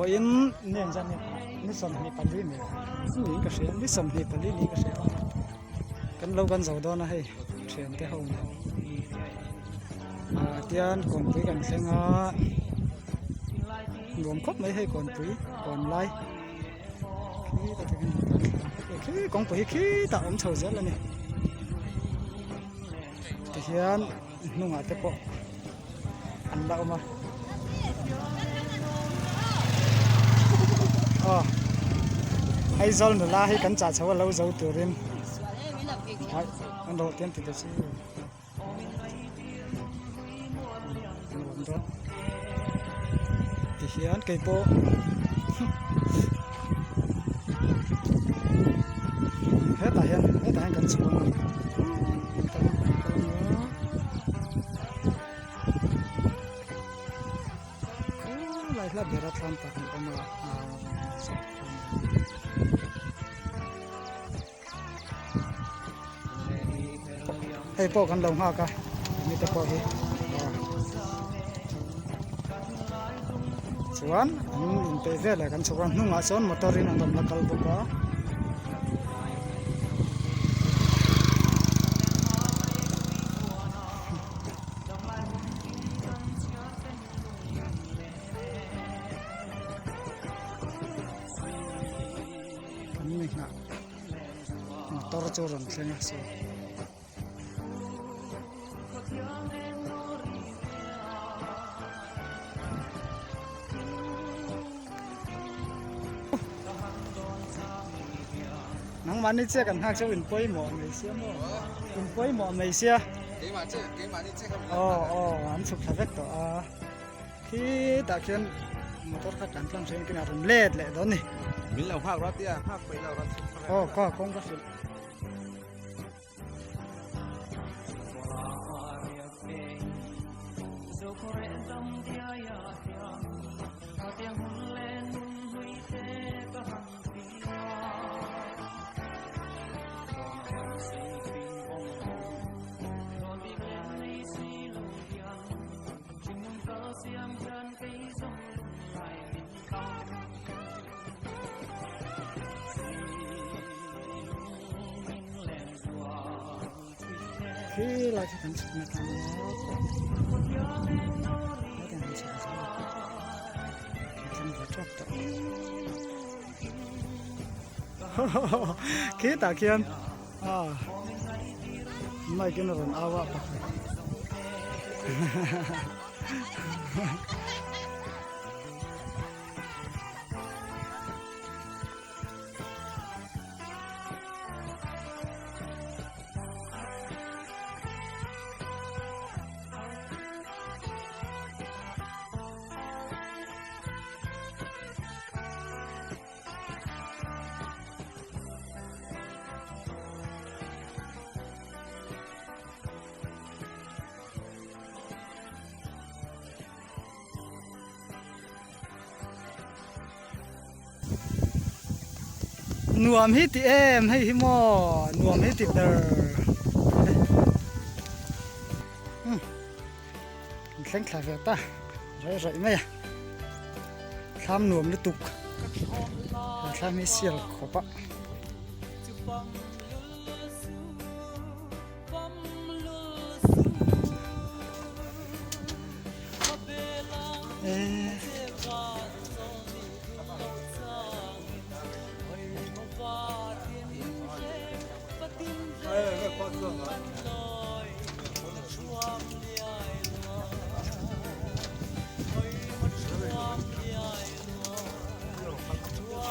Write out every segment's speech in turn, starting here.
Vawiin ni engzat nge ni 24 mai niin ka hria ni 24 niin ka hria kan lo kan zo dawn a hei thiante ho nen ah tian kawnpui kan thleng a nuam khawp mai hei kawnpui kawn lai khitah te khian khi kawngpui hi khitah a awm chho zel a ni tihian hnungah te pawh an la awm a aw Aizawl nula hi kan chah chho a lo zo turin an rawh te an ti ta si tihian keipawh hetah hian hetah hian kan chhuang a ni khulai hla bera thlam pahnih awm a hei pawh kan lo nghak a mite pawh hi chuan an inpeih vel ah kan chhuk a hnungah sawn motor in an rawn la kal bawk a. Kan mi nghah motor chu rawn thleng a saw. Nangmahni chiah kan nghak chu in pawimawh mai sia maw in pawimawh mai sia aw aw an chhuk thla vek tawh a khitah khian motor kha kan tlang ṭhin kinah rawn let leh dawn ni min lo nghak rawh tia nghak peih lo rawn chhuk thla aw ka kawng ka hrilh. Khi lai khi kan chhukna tlang a kan han chhuk zo a kan tlang ve tawp tawh khi tah khian a mike in a rawn au a pakhat Nuam hi ti em hei hi maw nuam hi ti ber um thleng thla ve ta rei raih mai a thlam nuam lutuk thlam hi sial khawp a.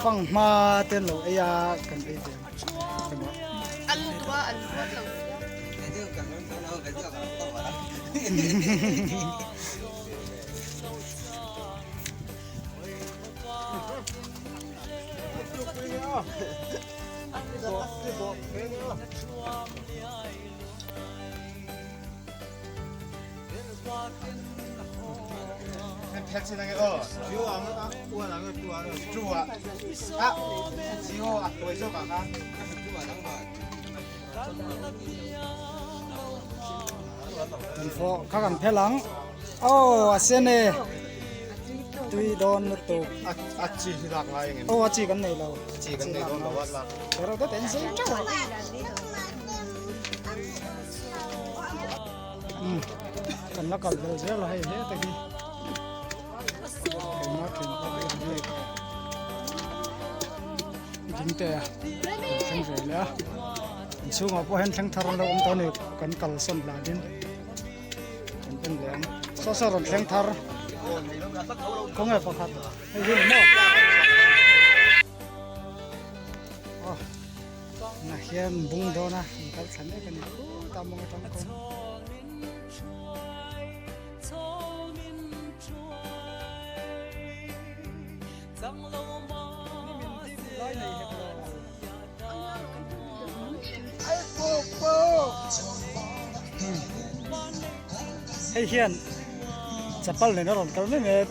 Fanghma te an lo ei a kan ei ve ang. Fawh kha kan phel ang aw a sen e tui dawn lutuk a chi hi lak ngai engem aw a chi kan nei lo a chi kan nei dawn lo a lak pero te ten sei teuh a kan la kal vel zel a hei he te hi keimah thin pawh hi an nei ding te a thleng ve leh a in chhungah pawh hian thleng thar an lo awm tawh a ni kan kalsawn hlanin kan en leh ang saw saw rawn thleng thar khawnge pakhat hei hi ni maw aw nah hian bung dawn a an kal thla mek a ni khutah mawng atang kawng. Hei hian chapal nen a rawn kal mai mai a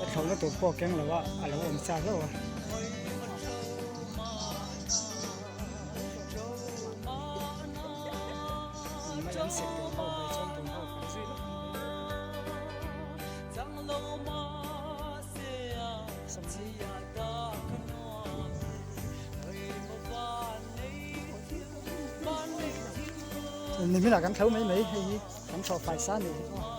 a thlawhna tur pawh a keng lo a a lo awm chak hlauh a. Nimin ah kan tho mai mai hei hi kan thlawh fai sa ni hi aw.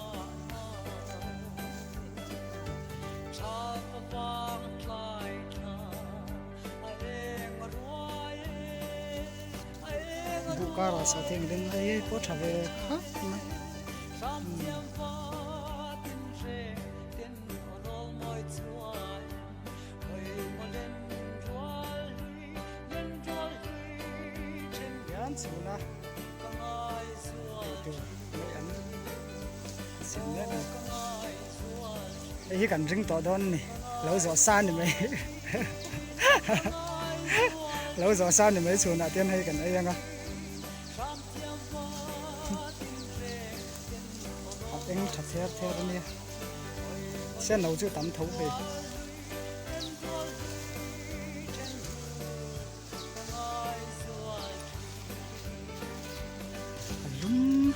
Buh karah sawhthing ding hei hi pawh tha ve khawp mai. Hian chhuna eitur mai an siam mek a ni. Hei hi kan ring tawh dawn a ni lo zawh sa a ni mai lo zawh sa a ni mai chhunah te hian hei kan ei ang a. A eng tha ther ther a nia sen lo chu tam tho ve. A lum.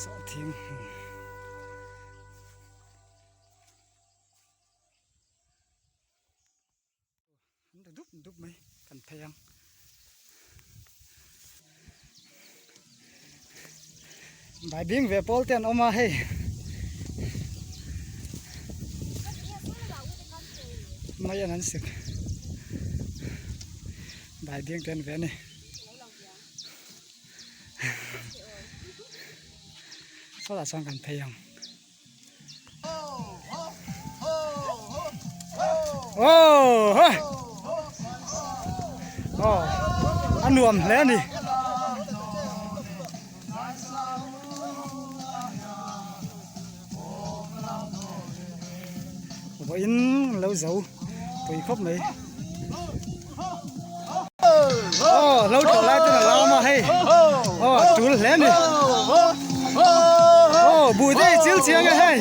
Sawhthing hmun. An ri dup dup mai kan phei ang. Baibing ve pawl te an awm a hei. Mai an an sik. Baibing te an ve a ni. Sawtah chuan kan phei ang. A nuam hle a ni. Vawiin lo zo pui khawp mai. Aw lo tlawh lai ten a lam a hei aw a tul hle a ni aw buh te i chil chiang e hei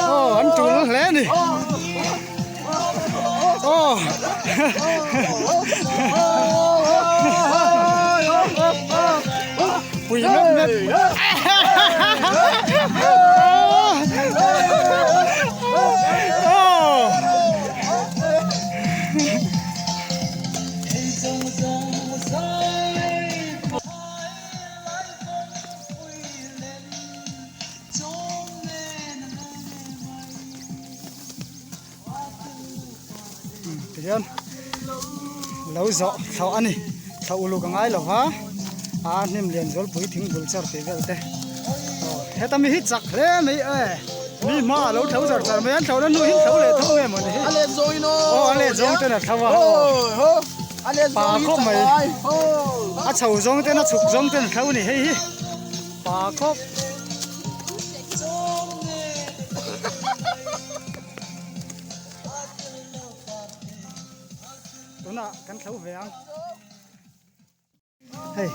aw an tul hle a ni aw pui mep mep Tihian lo zawh thlauh a ni thlauh uluk a ngai lo va a hnim lian zualpui thing bul char tih vel te aw heta mi hi chak hle mai e mi hma a lo tho char char mai an thlauhna hnu hi an tho leh tho nge mawni hi aw a let zawng ten a tho a pa khawp mai a chho zawng ten a chhuk zawng ten a tho a ni hei hi. Pa khawp. Tunah kan thlo ve ang. Hei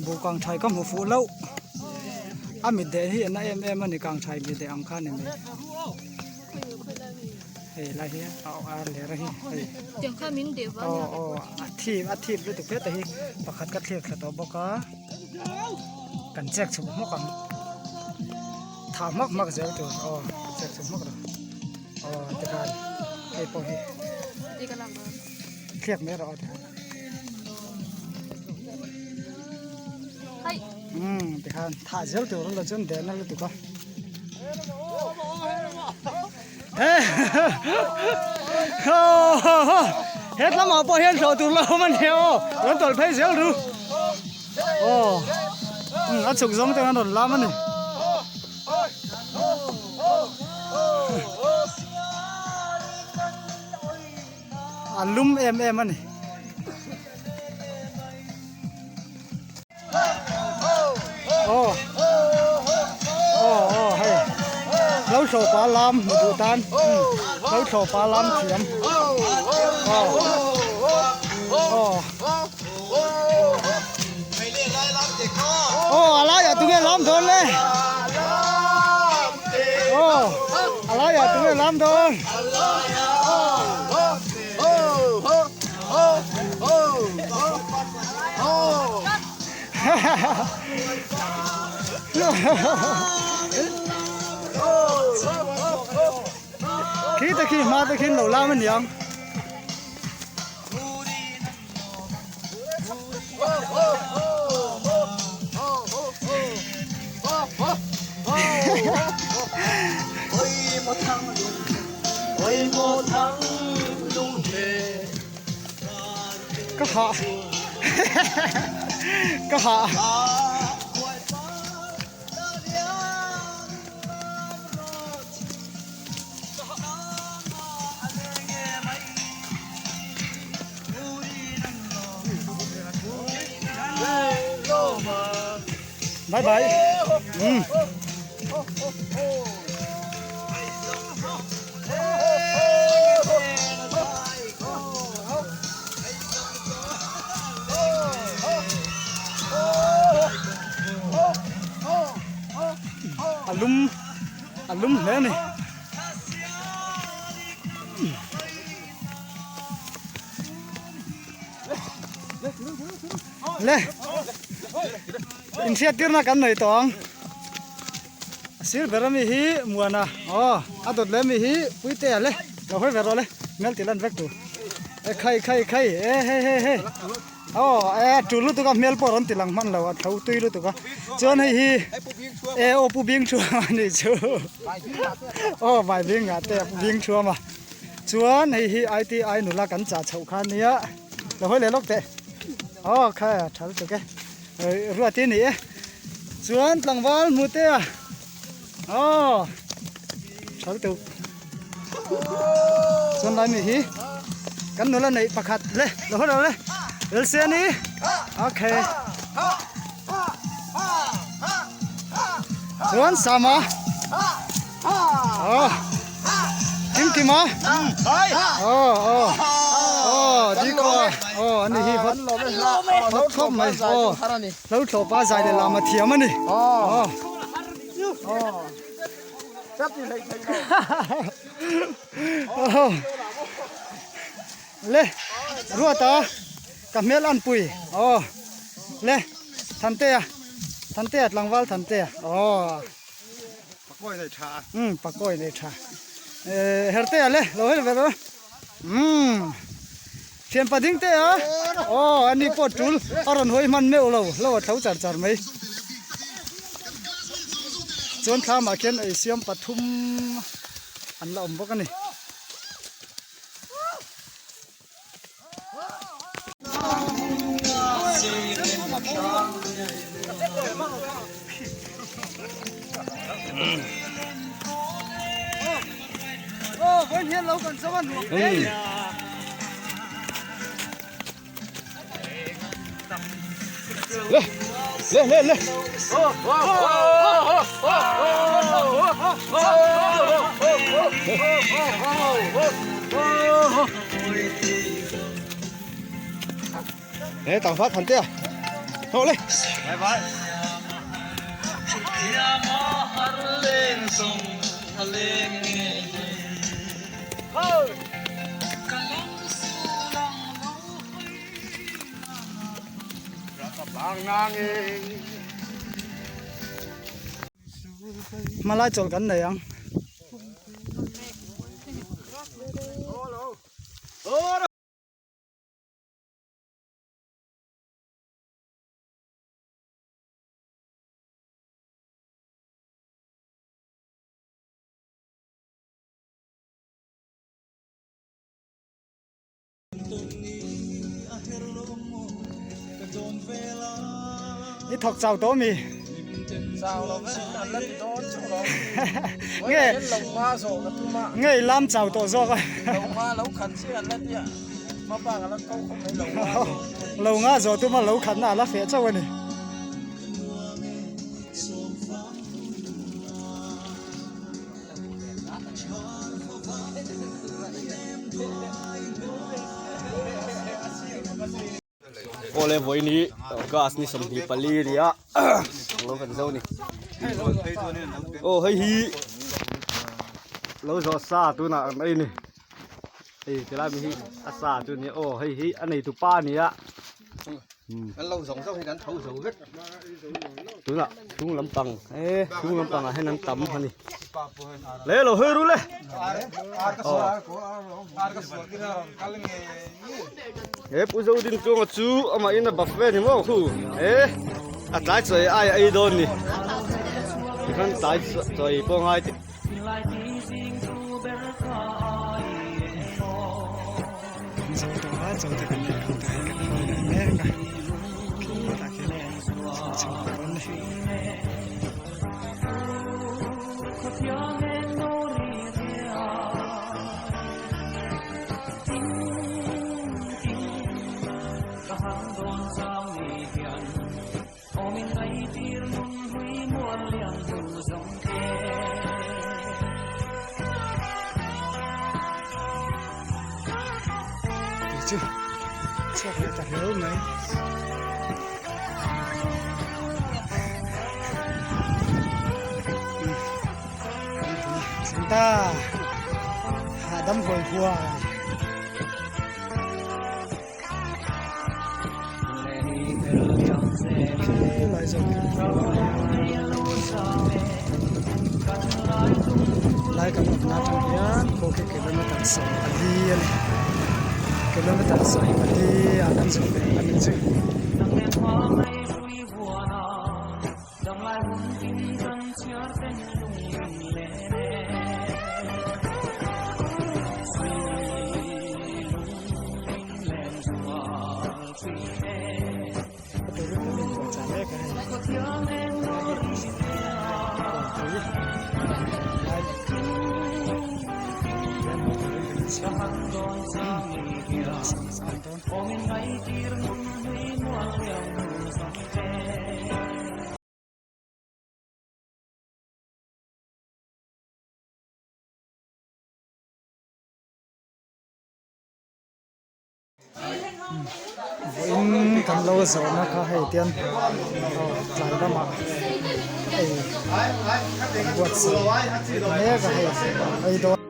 buh kang thai ka hmu fuh loh a mit deh hi a na em em a ni kang thai mit deh ang kha a ni mai hei lai hi a a ler a hi hei aw aw a thip a thip lutuk hle te hi pakhat ka thlir thla tawh bawk a kan chek chhuk hmawk ang thah hmak hmak zel tur aw chek chhuk hmak rawh aw tikhan hei pawh hi thliak mai rawh aw tikhan. Umm tikhan thah zel tur la chuan dehna lutuk a he tlamah pawh hian hlawh tur la awm a ni aw rawn tawlh phei zel ru aw a chhuk zawng te an rawn lam a ni. A lum em em a ni. Aw aw aw hei lo thlawh pa lam hmu duh tan lo thlawh pa lam thiam aw aw aw a laiah tunge lam dawn le aw a laiah tunge lam dawn. Khi te khi hma te khi an lo lam a niang. Ka hah ka hah. Bye bye. Um. A lum a lum hle a ni. Le inhriattirna kan nei tawh ang a sir ber ami hi muana aw a dawt leh ami hi puitea le lo hawi ve rawh le hmel tih lan vek tur e khai khai khai e hei hei hei aw e a tul lutuk a hmel pawh a rawn ti lang hman lo a tho tui lutuk a chuan hei hi e aw pu bing thuam a nih chu aw vai bing ah te a pu bing thuam a. Chuan hei hi ITI nula kan chah chhoh kha ania lo hawi leh lawk teh aw kha a tha lutuk e ruat i ni e chuan tlangval hmu te a aw tha lutuk chuan lai mi hi kan nula neih pakhat le lo hawi lo le Relseni okay chuan Sama aw Kim Kim a aw aw aw Diko a aw ani hi hot hot khawp mai aw lo thlawh pa zai leh lam a thiam ani aw aw le Ruata ka hmel an pui aw le Thantea Thantea tlangval Thantea aw. Pakawi nei tha. Umm pakawi nei tha. Eh Hertea le lo hel ve rawh. Umm thian pading te a. Aw ani pawh tul a rawn hawi hman meuh lo lo a tho char char mai. Chuan thlamah khian ei siam pathum an la awm bawk a ni. Le le le. Ê tàu phát thành tia. Thôi lên. Hmalai chawl kan nei ang. I thawk chau tawh mi? Nge nge i lam chau tawh zawk a. Lo nga zawh tuma lo khatna a la feh chauh a ni. Awle vawiin hi August ni 24 a ni a lo kan zo ni aw hei hi lo zawh sa tunah an ei ni hei tilai mi hi a sa chu a ni a aw hei hi a neitu pa a ni a. Kan lo zawng zawng hi kan tho zo vek. Tunah chhung lampang e chhung lampang ah hian an tam a ni. Le lo hawi ru le. He Pu Zodin Tluanga chu amah in a bak ve ni maw khu e a tlai chawi ai a ei dawn ni. Tikhan tlai chawi pawh ngai tih. Kan zo tawh a, zo te kan nei ho te hi kan hawi leh mek a, khitah khian chho chho a rawn ni. Tui chu chhuak leh ta hle mai. Tui ta hahdam huai huai. Lai kan awmna atang hian khaw khi kilometer 14 a ni kilometer 14 ah kan zawh ve a ni chu. Vawiin kan lo zawhna kha hei tian aw tlai lamah ei an buatsaih mek a hei ei dawn.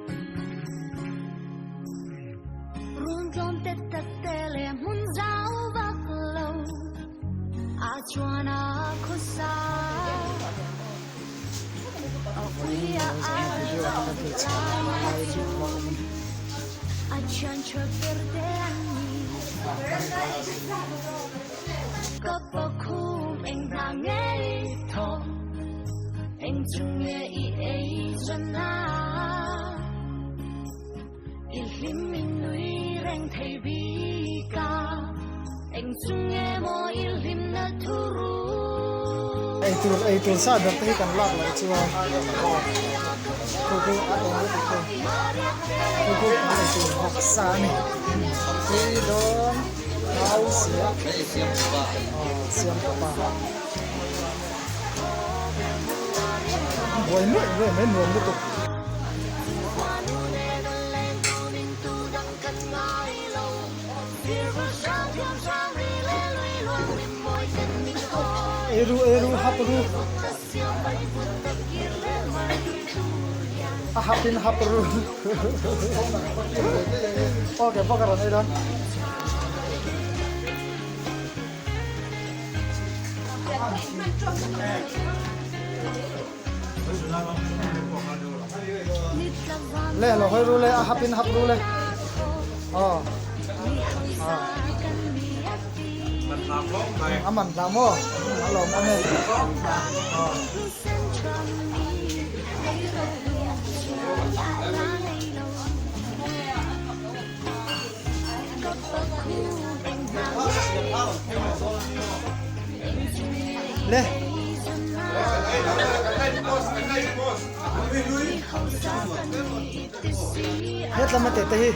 Vawiin kan lo zawhna video ah kha kan hrilh chhuah lai chu a awm a ni. Eitur eitur sa ber te hi kan lak loh chuan khu khu a eng lutuk khu khu khu kan eitur bawk sa a ni tui dawn hau sia siam pa. buai nuaih nuaih mai nuam lutuk. Ei ru ei ru hap ru a hap in hap ru aw ke bawk a rawn ei dawn. Le lo hawi ru le a hap in hap ru le aw a man hla maw a lawm awm e aw. Le. Hetlama te te hi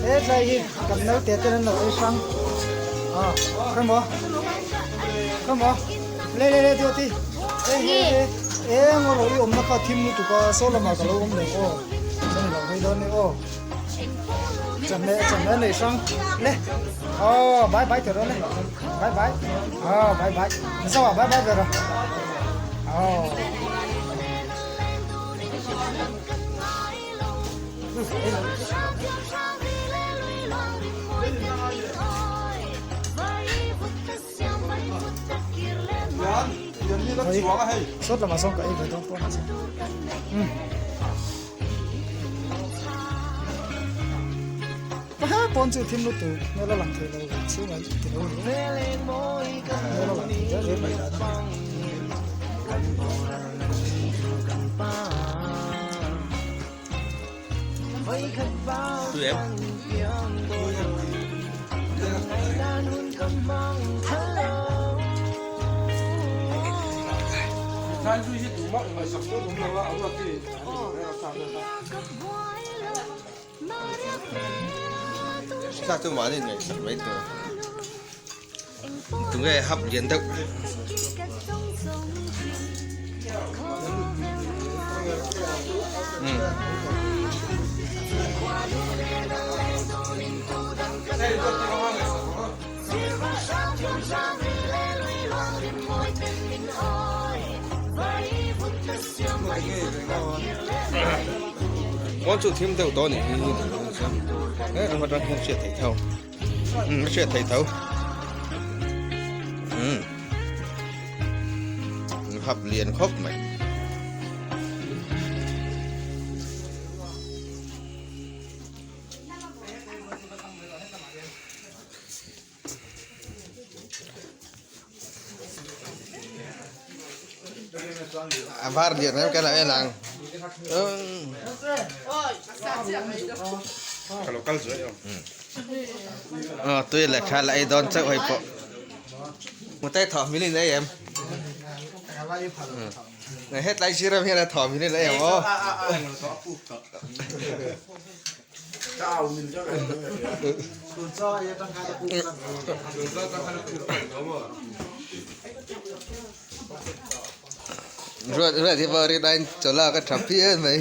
hetlai hi kan naute ten an lo ei hrang a khawi maw khawi maw le le le duati hei hei hei eng erawh i awmna kha thim lutuk a saw lamah ka lo awm leh aw chuan i lo hawi dawn nia aw. Chawhmeh chawhmeh nei hrang le aw bye bye teh rawh le bye bye aw bye bye mizo ah bye bye ve rawh aw. Sawt lamah sawn ka ei ve dawn pawh a ni chu. Ka he pawn chu thim lutuk hmel a lang thei lo chhungah an ti lo ni hmel a lang thei zel zel mai. Sa chu mahni ngaihsak mai tur tunge hap lian deuh. Pawn chu thim deuh tawh a nih hi he ram atang hian hriat theih tho umm a hriat theih tho umm hap lian khawp mai. A var lian em kan en ang aw tui leh tha la ei dawn chauh hei pawh mutai thawh hmil in ei em hetlai sir am hian a thawh hmil in ei ang aw. Ruat ruat hi pawh rin aiin chaw lak a tha phian mai.